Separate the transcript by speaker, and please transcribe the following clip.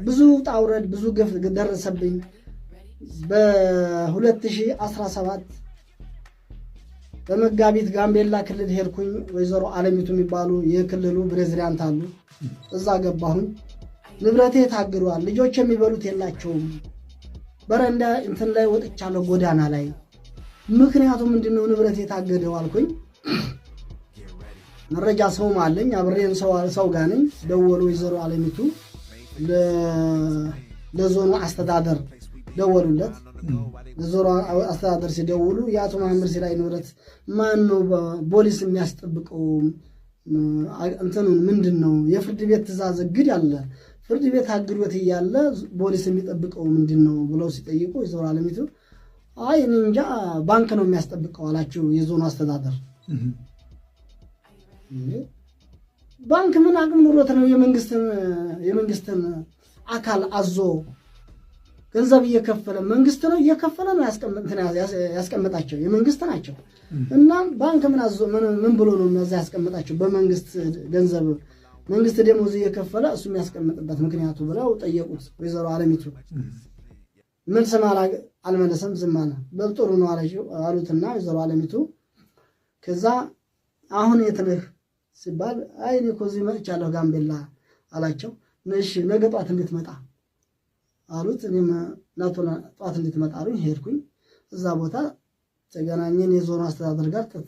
Speaker 1: ብዙ ውጣ ውረድ፣ ብዙ ግፍ ደረሰብኝ። በ2017 በመጋቢት ጋምቤላ ክልል ሄድኩኝ። ወይዘሮ አለሚቱ የሚባሉ የክልሉ ፕሬዚዳንት አሉ። እዛ ገባሁኝ። ንብረቴ ታግዷል። ልጆች የሚበሉት የላቸውም። በረንዳ እንትን ላይ ወጥቻለሁ፣ ጎዳና ላይ። ምክንያቱ ምንድነው ንብረቴ የታገደው አልኩኝ። መረጃ ሰውም አለኝ፣ አብሬን ሰው ጋር ነኝ። ደወሉ ወይዘሮ አለሚቱ ለዞኑ አስተዳደር ደወሉለት። ለዞኑ አስተዳደር ሲደውሉ የአቶ መሐመድ ሲራይ ንብረት ማን ነው ፖሊስ የሚያስጠብቀው? እንትኑን ምንድን ነው የፍርድ ቤት ትዕዛዝ እግድ አለ። ፍርድ ቤት አግዶት እያለ ፖሊስ የሚጠብቀው ምንድን ነው ብለው ሲጠይቁ ወይዘሮ አለሚቱ አይ እኔ እንጃ ባንክ ነው የሚያስጠብቀው አላቸው የዞኑ አስተዳደር። ባንክ ምን አቅም ኑሮት ነው የመንግስትን አካል አዞ ገንዘብ እየከፈለ፣ መንግስት ነው እየከፈለ ነው ያስቀመጣቸው፣ የመንግስት ናቸው። እና ባንክ ምን አዞ ምን ብሎ ነው እነዛ ያስቀመጣቸው በመንግስት ገንዘብ፣ መንግስት ደሞዝ እየከፈለ እሱ የሚያስቀምጥበት ምክንያቱ ብለው ጠየቁት ወይዘሮ አለሚቱ። መልስም አልመለሰም፣ ዝም አለ። በል ጥሩ ነው አሉትና ወይዘሮ አለሚቱ ከዛ አሁን የት ነህ ሲባል አይ እኔ እኮ እዚህ መጥቻለሁ ጋምቤላ አላቸው። እሺ ነገ ጧት እንድትመጣ አሉት። እኔም ናቶ ጧት እንድትመጣ አሉኝ። ሄድኩኝ። እዛ ቦታ ተገናኘን የዞኑ አስተዳደር ጋር።